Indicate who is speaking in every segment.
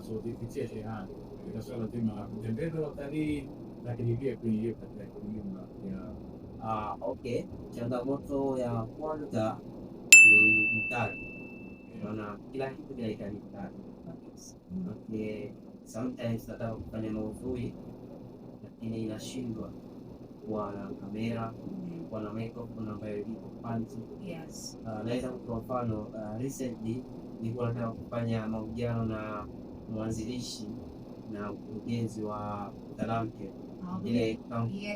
Speaker 1: tunazozipitia shehani katika swala zima la kutembeza watalii, lakini pia kuingia katika kilimo ya
Speaker 2: Ah, okay. Changamoto ya kwanza ni mtaji. Maana kila kitu kinahitaji mtaji. Okay. Sometimes nataka kufanya maudhui lakini inashindwa kuwa na kamera, kuwa na microphone ambayo iko quality. Naweza kutoa mfano, recently nilikuwa nataka kufanya mahojiano na mwanzilishi na mkurugenzi wa Talamke, ile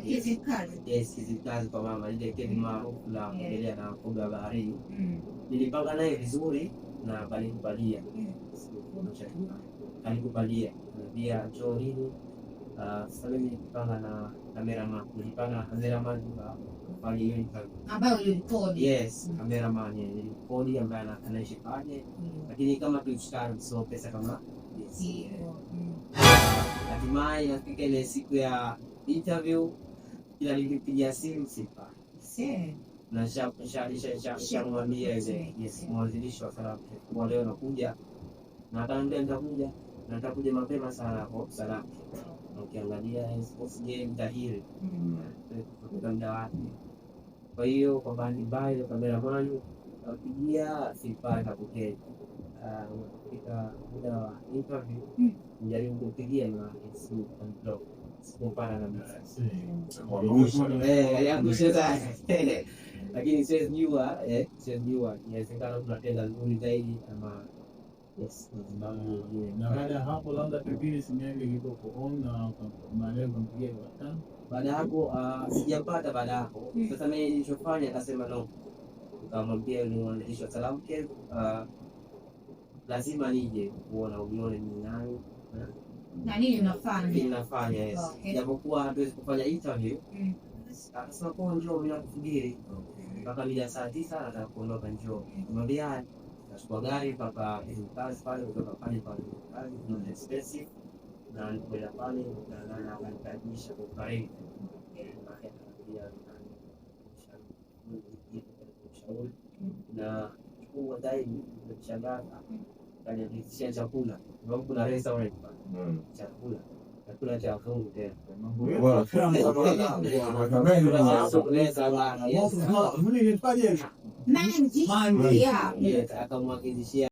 Speaker 3: Kizimkazi.
Speaker 2: Yes, Kizimkazi kwa mama, ile cave maarufu la kuogelea na kuoga baharini. Nilipanga naye vizuri na akanikubalia, akanikubalia, anambia njoo nini. Sasa mimi nilipanga na cameraman, nilipanga na cameraman kufanya hiyo interview.
Speaker 3: Ambayo ulimkodi.
Speaker 2: Yes, cameraman nilimkodi ambaye anaishi pale, lakini kama tulichukua so pesa kama yes. Hatimaye inafika ile siku ya interview, kila nikipigia simu sipa na shamwambia ile, yes, mwanzilishi wa Salaam kwa leo nakuja, na akaniambia nitakuja na nitakuja mapema sana hapo Salaam. Na ukiangalia sports game dhahiri kupoteza muda wake. Kwa hiyo kwa bahati mbaya ile cameraman napigia sipata hapokei. Katika muda wa interview nijaribu kumpigia na simu block, sikumpata kabisa. Eh, aliangusha sana. Lakini siwezi jua, siwezi jua, inawezekana tunatenda nzuri zaidi ama yes.
Speaker 1: Na baada ya hapo labda pengine simu yake ilikuwa on na baadaye ukampigia kwa
Speaker 2: Baada ya hapo sijampata baada ya hapo. Sasa mimi nilichofanya akasema no, nikamwambia yule mwandishi wa Salaam Cave, lazima nije kuona unione ni nani
Speaker 3: Na nini unafanya?
Speaker 2: nini nafanya, yes. Japokuwa hatuwezi kufanya interview. Akasema poa, njoo, mimi nakusubiri mpaka mida saa 9 nataka kuondoka, njoo. Nimwambia haya, nachukua gari mpaka kazi pale, kutoka pale pale kazi not expensive, na nilikwenda pale na akanikaribisha kwa ukarimu. Akaniambia ushauri na kubwa zaidi kushangaza, akanianzishia chakula, sababu kuna restaurant pale, chakula chakula cha wazungu tena. Chakula cha bana, yes.
Speaker 3: Manji.
Speaker 2: Yes, akamwakilishia.